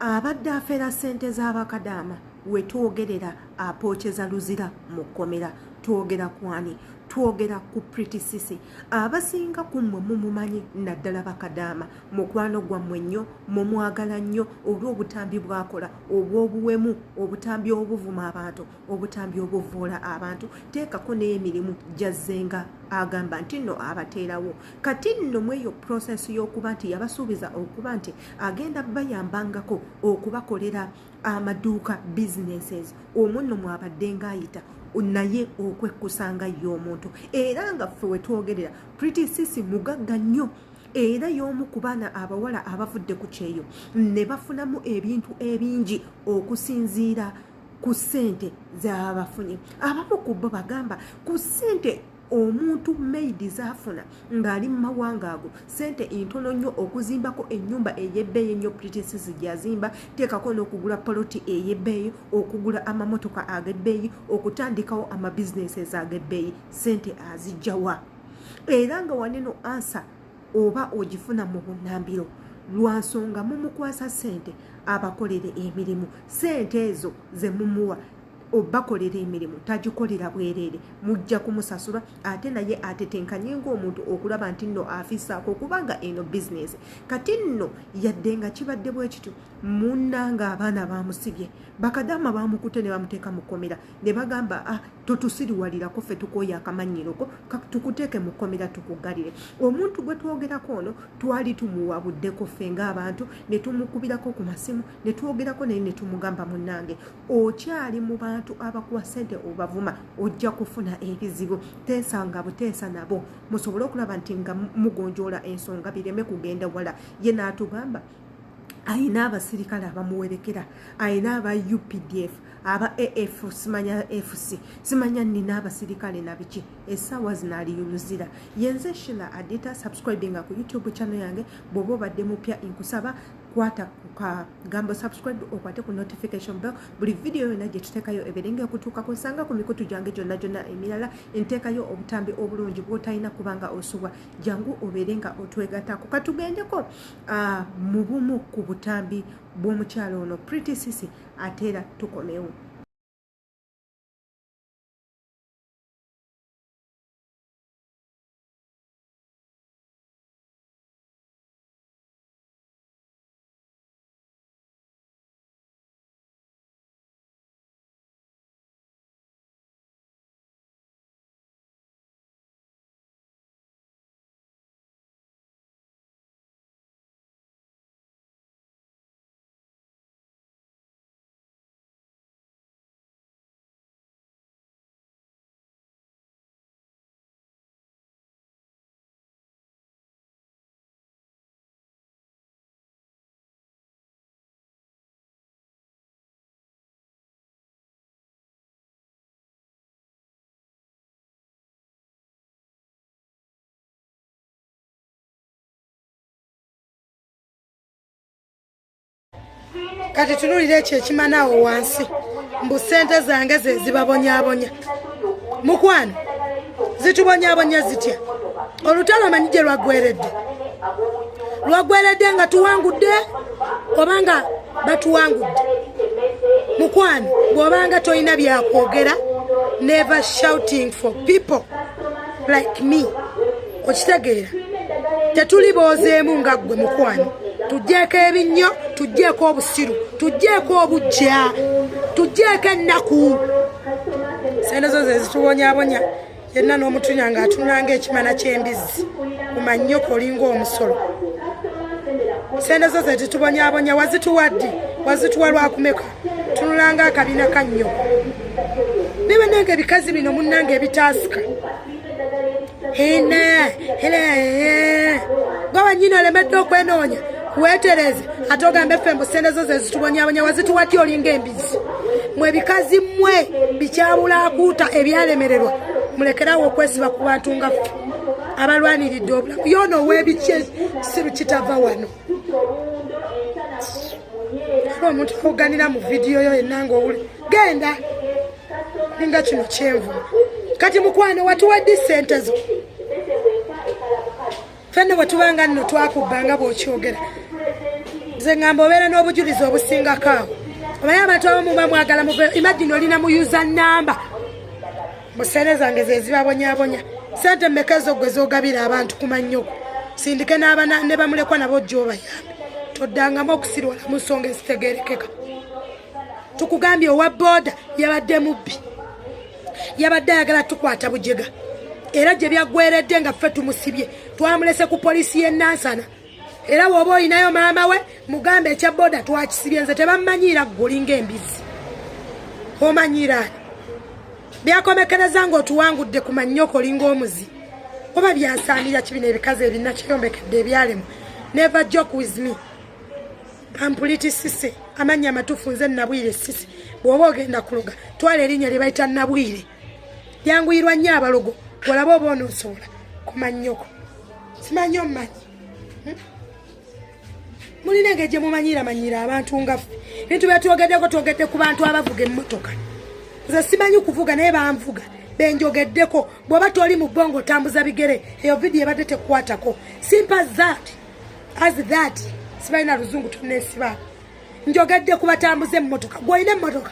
Abadde afera ssente z'abakadaama we twogerera apooceza Luzira mu kkomera. Twogera ku ani? Twogera ku Pretty Cissy. Abasinga ku mmwe mumumanyi naddala bakadaama. Mukwano gwammwe nnyo, mumwagala nnyo olw'obutambi bw'akola obw'obuwemu, obutambi obuvuma abantu, obutambi obuvvoola abantu, teekako n'emirimu gy'azzenga agamba nti nno abateerawo. Kati nno mweyo process y'okuba nti yabasuubiza okuba nti agenda bayambangako okubakolera amaduuka, businesses, omwo nno mwabadde ng'ayita naye okwekkusa nga ye omuntu. Era nga ffe wetwogerera, Pretty Cissy mugagga nnyo era y'omu ku baana abawala abavudde ku kyeyo ne bafunamu ebintu ebingi okusinziira ku ssente z'abafunye. Abamu ku bo bagamba ku ssente omuntu maidi z'afuna ng'ali mu mawanga ago, ssente ntono nnyo okuzimbako ennyumba ey'ebbeeyi ennyo Pretty Cissy gy'azimba, teekako n'okugula poloti ey'ebbeeyi, okugula amamotoka ag'ebbeeyi, okutandikawo amabizinesi ag'ebbeeyi. Ssente azijjawa? Era nga waneno ansa oba ogifuna mu bunnambiro lwa nsonga mumukwasa ssente abakolere emirimu. Ssente ezo ze mumuwa obakolera emirimu tagikolera bwereere, mujja kumusasula, ate naye atetenkanye ng'omuntu okulaba nti nno afisaako kubanga eno bizinesi. Kati nno yadde nga kibadde bwe kityo, munnanga abaana bamusibye, bakadaama bamukutte ne bamuteeka mu kkomera ne bagamba, ah, totusiriwalirako ffe tukooye akamanyiroko, tukuteeke mu kkomera tukuggalire. Omuntu gwe twogerako ono twali tumuwabuddeko ffe ng'abantu ne tumukubirako ku masimu ne twogerako naye ne tumugamba, munnange okyali mu bantu abakuwa ssente obavuma, ojja kufuna ebizibu, teesa nga buteesa nabo musobole okulaba nti nga mugonjoola ensonga bireme kugenda wala. Ye n'atugamba ayina abasirikale abamuwerekera, ayina aba UPDF, aba AF, simanya FC, simanya nina abasirikale na biki. Essaawa zino ali Luzira. Yenze Shila Adita. Subscribinga ku YouTube channel yange bw'oba obadde mupya. Nkusaba kwata ku kagambo subscribe, okwate ku notification bell, buli video yonna gye tuteekayo eberenga ekutuukako. Nsanga ku mikutu gyange gyonna gyonna emirala, nteekayo obutambi obulungi bw'otalina kubanga osubwa. Jangu obeere nga otwegattako. Katugendeko mu bumu ku butambi bw'omukyalo ono Pretty Cissy, ate era tukomewo. Kati tunulira ekyo ekimanaawo wansi, mbu ssente zange ze zibabonyabonya. Mukwano, zitubonyabonya zitya? Olutalo omanyi gye lwaggweredde? Lwaggweredde nga tuwangudde oba nga batuwangudde? Mukwano, bw'obanga tolina byakwogera, never shouting for people like me. Okitegeera? Tetuli boozeemu nga ggwe, mukwano. Tuggyeko ebinnyo, tuggyeko obusiru, tuggyeko obujja, tuggyeko ennaku. Sente zo ze zitubonyabonya. Yenna n'omutunya ng'atunula ng'ekimana ky'embizzi ku mannyoko, olinga omusolo. Sente zo ze zitubonyabonya. Wazituwa ddi? Wazituwa lwakumeka? Tunula ng'akabina ka nnyoko. Ne bannange, ebikazi bino munnange ebitaasika ena era gwe wennyini olemedde okwenoonya weetereze, ate ogambe ffe mbu sente zo zezitubonyabonya. Wazituwa ddi? Olinga embizi. Mwe bikazi mmwe bikyabulaakuuta ebyalemererwa, mulekerawo okwesiba ku bantu nga ffe abalwaniridde obulamu. Yoona ow'ebiki kisiru kitava wano. Aba omuntu akuganira mu vidiyo yo yenna ngaowuli genda ninga kino kyenvuma. Kati mukwano, watuwadde sente zo? Fenna bwe tubanga nno twakubba nga bw'okyogera. Nze ngamba obeera n'obujulizi obusingako awo. Omanyi abantu abamu bamwagala muve. Imagine olina mu user number mu sente zange zezibabonyabonya. Sente mmeka ezo gwe zogabira abantu ku mannyoko? Sindike n'abana ne bamulekwa nabo gy'obayambe. Toddangamu okusirwala mu nsonga ezitegeerekeka. Tukugambye owa booda yabadde mubbi, yabadde ayagala tukwata bujega, era gye byaggweredde nga ffe tumusibye, twamulese ku poliisi y'e Nansana. Era bw'oba olinayo maama we mugambe ekya booda twakisibye. Nze tebammanyiira, ggwe olinga embizi, omanyiira ani? Byakomekereza ng'otuwangudde ku mannyoko, olinga omuzi oba byansaanira kibino ebikazi ebinakyeyombekedde ebyalemu. Never joke with me. Am Pretty Cissy, amannya amatuufu nze Nabwire Cissy. Bw'oba ogenda kuloga, twala erinnya lye bayita Nabwire, lyanguyirwa nnyo abalogo. Olaba oba onoosobola ku mannyoko, simanyi omumanyi. Mulina engeri gye mumanyiira manyiira abantu nga ffe. Ebintu byetwogeddeko, twogedde ku bantu abavuga emmotoka. Nze simanyi kuvuga, naye banvuga benjogeddeko. Bw'oba toli mu bbongo otambuza bigere, eyo vidiyo ebadde tekukwatako. Simple that as that. Sibalina luzungu, tonesiba. Njogedde ku batambuza emmotoka. Gwolina emmotoka?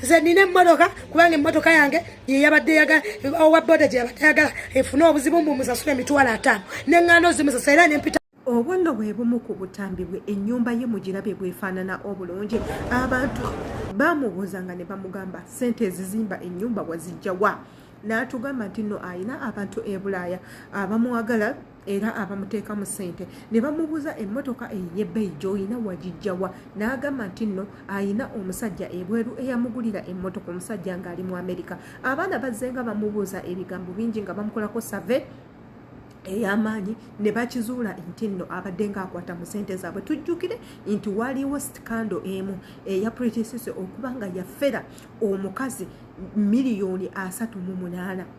Nze nina emmotoka, kubanga emmotoka yange yeyabadde owa boda gye yabadde ayagala efune obuzibu mbu musasula 50,000, neŋŋaano zimusasula era nempita. Obwo nno bwe bumu ku butambi bwe. Ennyumba ye mugirabe bwefaanana obulungi. Abantu bamubuuzanga ne bamugamba, "Sente ezizimba ennyumba wazijjawa?" N'atugamba nti nno ayina abantu e Bulaaya abamwagala era abamuteekamu ssente. Ne bamubuuza, "Emmotoka ey'ebbeeyi gy'olina wagijjawa?" N'agamba nti nno ayina omusajja ebweru eyamugulira emmotoka, omusajja ng'ali mu Amerika. Abaana bazzenga bamubuuza ebigambo bingi nga bamukolako survey ey'amaanyi, ne bakizuula nti nno abadde ng'akwata mu ssente zaabwe. Tujjukire nti waliwo scandal emu eya Pretty Cissy okuba nga yafera omukazi 38 miliyoni.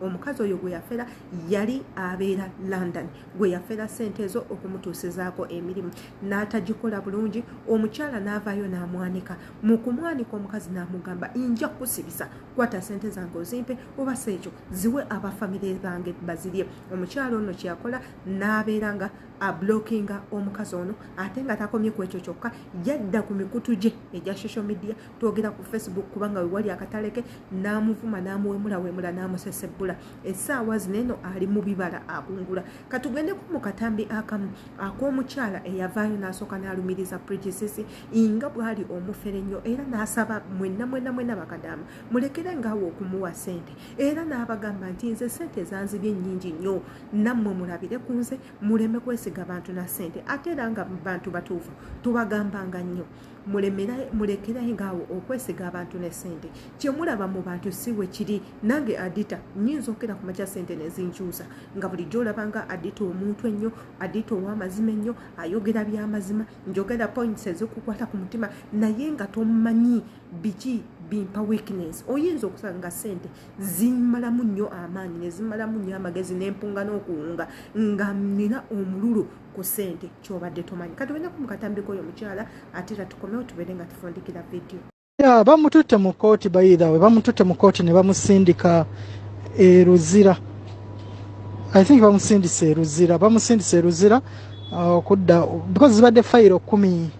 Omukazi oyo gwe yafera yali abeera London, gwe yafera ssente ezo okumutuusizaako emirimu n'atagikola bulungi. Omukyala n'avaayo n'amwanika. Mu kumwanika, omukazi n'amugamba, "Nja kusibisa, kwata ssente zange ozimpe, oba si ekyo ziwe abafamire bange bazirye." Omukyala ono kyeyakola n'abeera nga ablockinga omukazi ono. Ate nga takomye ku ekyo kyokka, yadda ku mikutu gye egya social media, twogera ku Facebook kubanga wewali akatale ke, n'amuvuma, n'amuwemulawemula, n'amusesebbula. Essaawa zino eno ali mu bibala akungula. Katugendeko mu katambi akamu ak'omukyala eyavaayo n'asooka n'alumiriza Pretty Cissy nga bw'ali omufere nnyo, era n'asaba mwenna mwenna mwenna bakadaama mulekere ngaawe okumuwa ssente, era n'abagamba nti, "Nze ssente zanzibye nnyingi nnyo, nammwe mulabire ku nze, muleme kwesiga bantu na ssente." Ate era nga bantu batuufu, tubagambanga nnyo mulekerayo ngaawo okwesiga abantu ne ssente. Kyemulaba mu bantu si bwe kiri. Nange Adita nyinza okera ku makya ssente nezinkyusa, nga bulijjo olabanga Adita omuntu ennyo, Adita ow'amazima ennyo, ayogera byamazima, njogera points ezikukwata ku mutima, naye nga tomanyi biki bimpa weakness. Oyinza okusanga nga ssente zimmalamu nnyo amaanyi, ne zimmalamu nnyo amagezi, nempunga n'okuwunga nga nina omululu ku ssente kyobadde tomanyi. Kati wendako mu katambiko oyo omukyala, ate era tukomewo tubeere nga tufundikira vidiyo. Ya, bamututte mu kooti. By the way, bamututte mu kooti ne bamusindika e Luzira. I think bamusindise e Luzira, bamusindise e Luzira okudda because zibadde fayiro 10,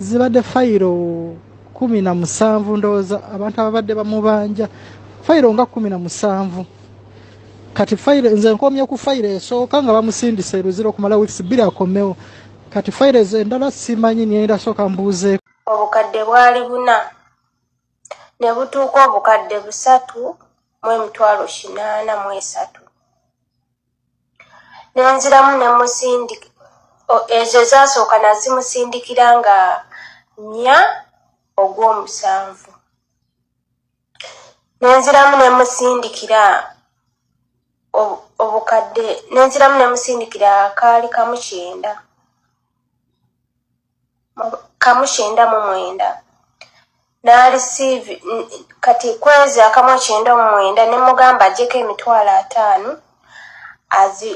zibadde fayiro 17 ndowooza. Abantu ababadde bamubanja fayiro nga 17. Kati fayiro, nze nkomye ku fayiro esooka nga bamusindise e Luzira okumala weeks 2 akomewo. Kati fayiro ezo endala simanyi, niyenda sooka mbuuzeeko. Obukadde bwali buna ne butuuka 383,803. Nenziramu ne musindika ezo ezasooka, nazimusindikira nga 4 ogw'omusanvu. Nenziramu ne musindikira obukadde, nenziramu ne musindikira kaali kamu kyenda, 199 n'areceive. Kati kwezi akamu 99 ne mugamba aggyeko 50,000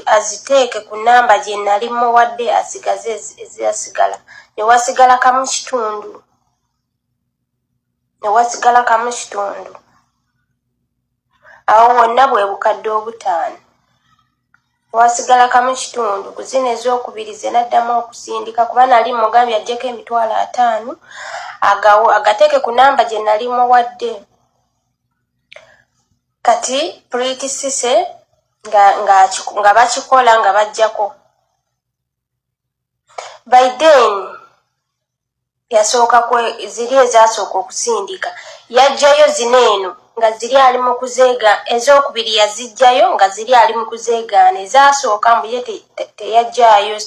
aziteeke ku namba gye nali muwadde, asigaze eziyasigala. Ne wasigala kamu kitundu, ne wasigala kamu kitundu. Awo wonna bwe bukadde 5 Wasigala kamu kitundu ku zino ez'okubiri ze naddamu okusindika kuba nali mugambye aggyeko 500,000 agawo agateeke ku namba gye nali muwadde. Kati Pretty Cisse nga, nga, nga bakikola nga bajjako. By then yasooka kwe ziri ezasooka okusindika, yajjayo zino eno nga ziri ali mu kuzeega, ez'okubiri yazijjayo nga ziri ali mu kuzeegaana, ezasooka mbu ye teyajjaayo,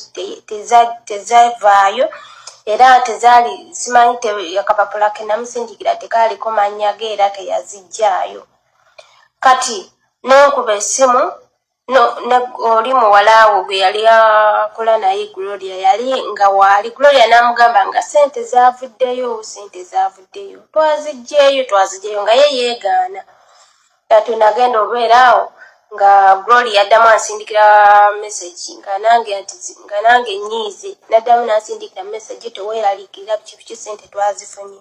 tezavaayo era tezaali simanyi, akapapula ke namusindikira tekaaliko mannya ge era teyazijjaayo. Kati nenkuba essimu no ne oli muwala we gwe yali akola naye Gloria, yali nga waali Gloria, n'amugamba nga sente zaavuddeyo, sente zaavuddeyo, twaziggyeyo, twaziggyeyo, nga ye yeegaana. Kati nagenda obeera awo nga Gloria addamu ansindikira message nga nange nti nga nange nyiize, n'addamu n'ansindikira message, teweeraliikirira biki biki, sente twazifunye.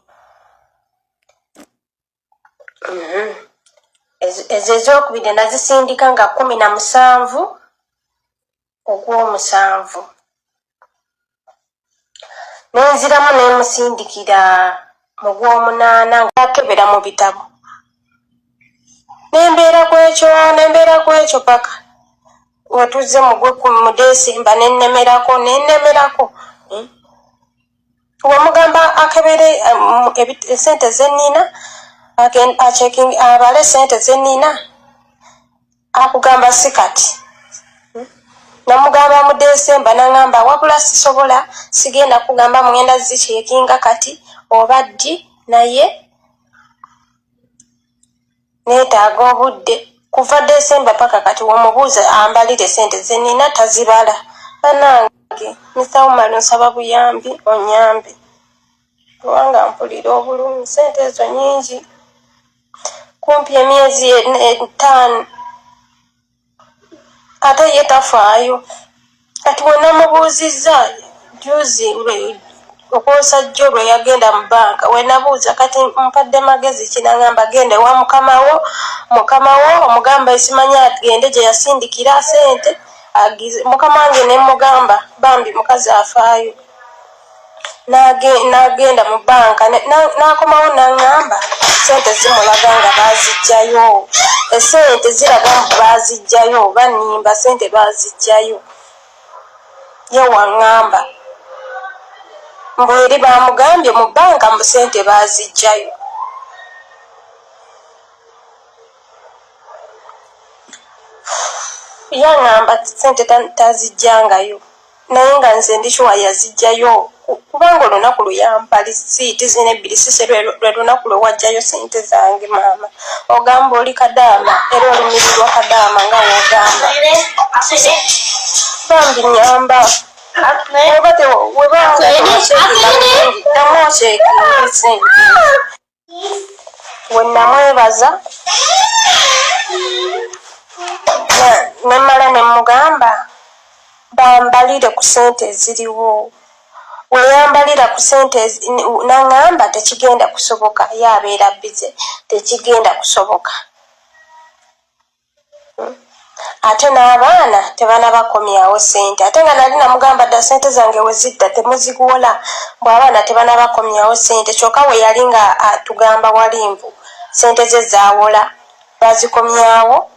Ezo ezokubiri nazisindika nga 17 ogw'omusanvu, nenziramu nemusindikira mu gw'omunaana ng'akebera mu bitabo, nembeera ku ekyo, nembeera ku ekyo paka wetuzze mu Desemba, nennemerako, nennemerako. Wemugamba akebere esente zenina, abale sente zenina, akugamba si kati. Namugamba mu Desemba, nangamba wabula sisobola, sigenda kugamba mugenda zicheckinga kati oba ddi, naye neetaaga obudde. Kuva Desemba paka kati womubuuza ambalire sente zenina, tazibala. Banange, Mr Umar, nsaba buyambi, onyambe kubanga mpulira obulumi. Sente ezo nyingi, kumpi emyezi 5, ate ye tafaayo. Kati wenamubuuzizza juzi okwosa jjo lwe yagenda mu banka, wenabuuza kati mpadde magezi ki, nangamba genda ewa mukamawo, mukamawo omugamba esimanyi agende gye yasindikira sente. Mukama wange nemugamba bambi mukazi afaayo, n'agenda mu banka, n'akomawo n'aŋŋamba sente zimulaga nga baazijjayo, esente ziraga mbu baazijjayo, banimba, sente baazijjayo. Ye waŋŋamba mbu eri bamugambye mu banka mbu sente baazijjayo. Yaŋŋamba sente tazijjangayo, naye nga nze ndi sure yazijjayo, kubanga olunaku lwe yampa lisiiti zino ebbiri sise lwe lunaku lwe wajjayo sente zange. Maama, ogamba oli kadaama era olumirirwa kadaama nga wogamba. Bambi nyamba, oba webanga ddamu ocheckinge sente. We namwebaza nemmala ne mugamba bambalire ku sente eziriwo. Weyambalira ku sente, naŋŋamba tekigenda kusoboka, ye abeera busy, tekigenda kusoboka. Ate n'abaana tebanabakomyawo sente, ate nga nali namugamba dda sente zange wezidda temuziguwola, bwe abaana tebanabakomyawo sente. Kyokka we yali nga atugamba wali mbu sente ze zawola bazikomyawo,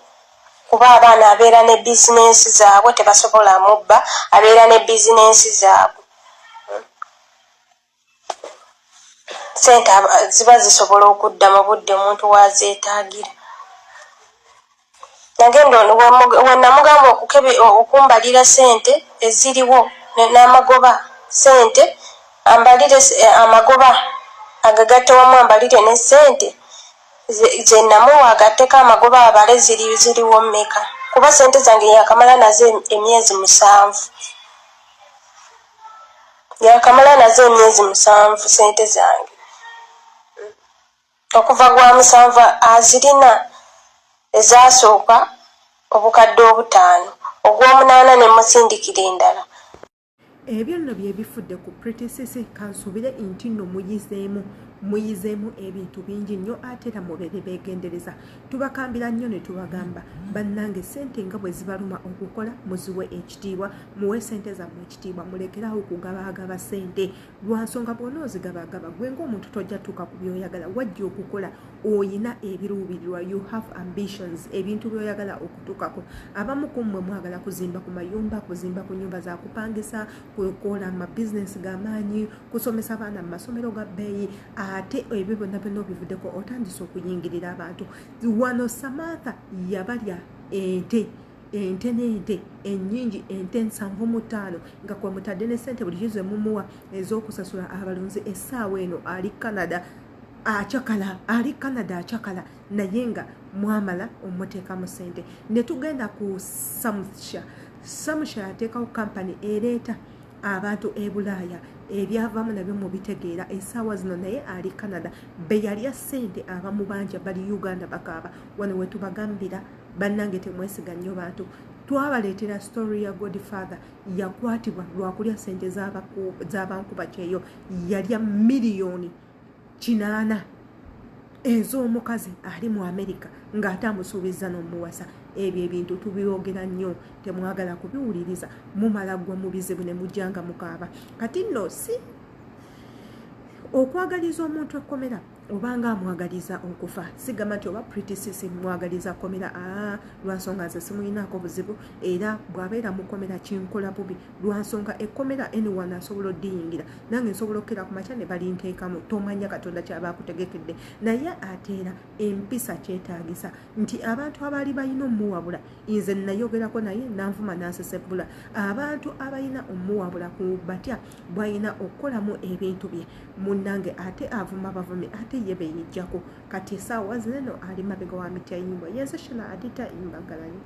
kuba abaana abeera ne bizinensi zaabwe, tebasobola mubba, abeera ne bizinensi zaabwe, sente ziba zisobola okudda mu budde omuntu wazeetaagira. Nagenda wenamugamba okumbalira sente eziriwo n'amagoba, sente ambalire amagoba agagatte wamu, ambalire ne sente zenamuwa agatteko amagoba, abale ziriwo mmeka, kuba sente zange yakamala nazo emyezi 7, yakamala nazo emyezi 7 sente zange okuva gwa 7 azirina, ezasooka 5,000, ogw'omunaana ne musindikira endala. Ebyo nno bye bifudde ku Pretty Cissy. Kansubire nti nno muyizeemu. Muyizeemu ebintu bingi nnyo, ate era mubeere beegendereza. Tubakambira nnyo ne tubagamba, bannange, sente nga bwe zibaluma okukola, muziwe ekitiibwa, muwe sente zammwe ekitiibwa, mulekerawo okugabaagaba sente. Lwansonga bw'ona ozigabagaba, gwe ng'omuntu tojja tuuka ku byoyagala. Wajja okukola, oyina ebiruubirirwa, you have ambitions, ebintu byoyagala okutuukako. Abamu ku mmwe mwagala kuzimba ku mayumba, kuzimba ku nyumba zakupangisa, kukola amabizinesi g'amaanyi, kusomesa abaana mu masomero ga bbeeyi, ate ebyo byonna byonna obivuddeko, otandise okuyingirira abantu. Wano Samantha yabalya ente, ente n'ente ennyingi, ente 75, nga kwe mutadde ne sente bulijjo ze mumuwa ez'okusasula abalunzi. Essaawa eno ali Canada acakala, ali Canada acakala, naye nga mwamala omuteekamu sente. Ne tugenda ku Samusha. Samusha yateekawo kampani ereeta abantu e Bulaaya, ebyavaamu nabyo mubitegeera. Essaawa zino naye ali Canada. Be yalya ssente abamubanja bali Uganda bakaaba. Wano wetubagambira, bannange, temwesiga nnyo bantu. Twabaleetera story ya Godfather, yakwatibwa lwakulya sente z'abankuba kyeyo. Yalya 8 miliyoni ez'omukazi ali mu Amerika, ng'ate amusuubiza n'omuwasa. Ebyo ebintu tubyogera nnyo, temwagala kubiwuliriza, mumala ggwa mu bizibu ne mujja nga mukaaba. Kati nno si okwagaliza omuntu ekkomera obanga amwagaliza okufa. Sigamba nti oba Pretty Cissy mwagaliza kkomera, aa, lwansonga nze simuyinaako buzibu, era bw'abeera mukomera kinkola bubi, lwansonga ekkomera anyone asobola oddiyingira. Nange nsobola okukera ku makya ne balinteekamu, tomanya Katonda kyaba akutegekedde. Naye ate era empisa kyetaagisa nti abantu abaali balina omuwabula, nze nayogerako naye nanvuma nansesebbula. Abantu abalina omuwabula ku batya bwalina okukolamu ebintu bye, munnange, ate avuma bavumi, ate ye beyijjako. Kati esaawa zineno ali mabega wa mityayimbwa. Yenze Shana Adita, mbagalanyi.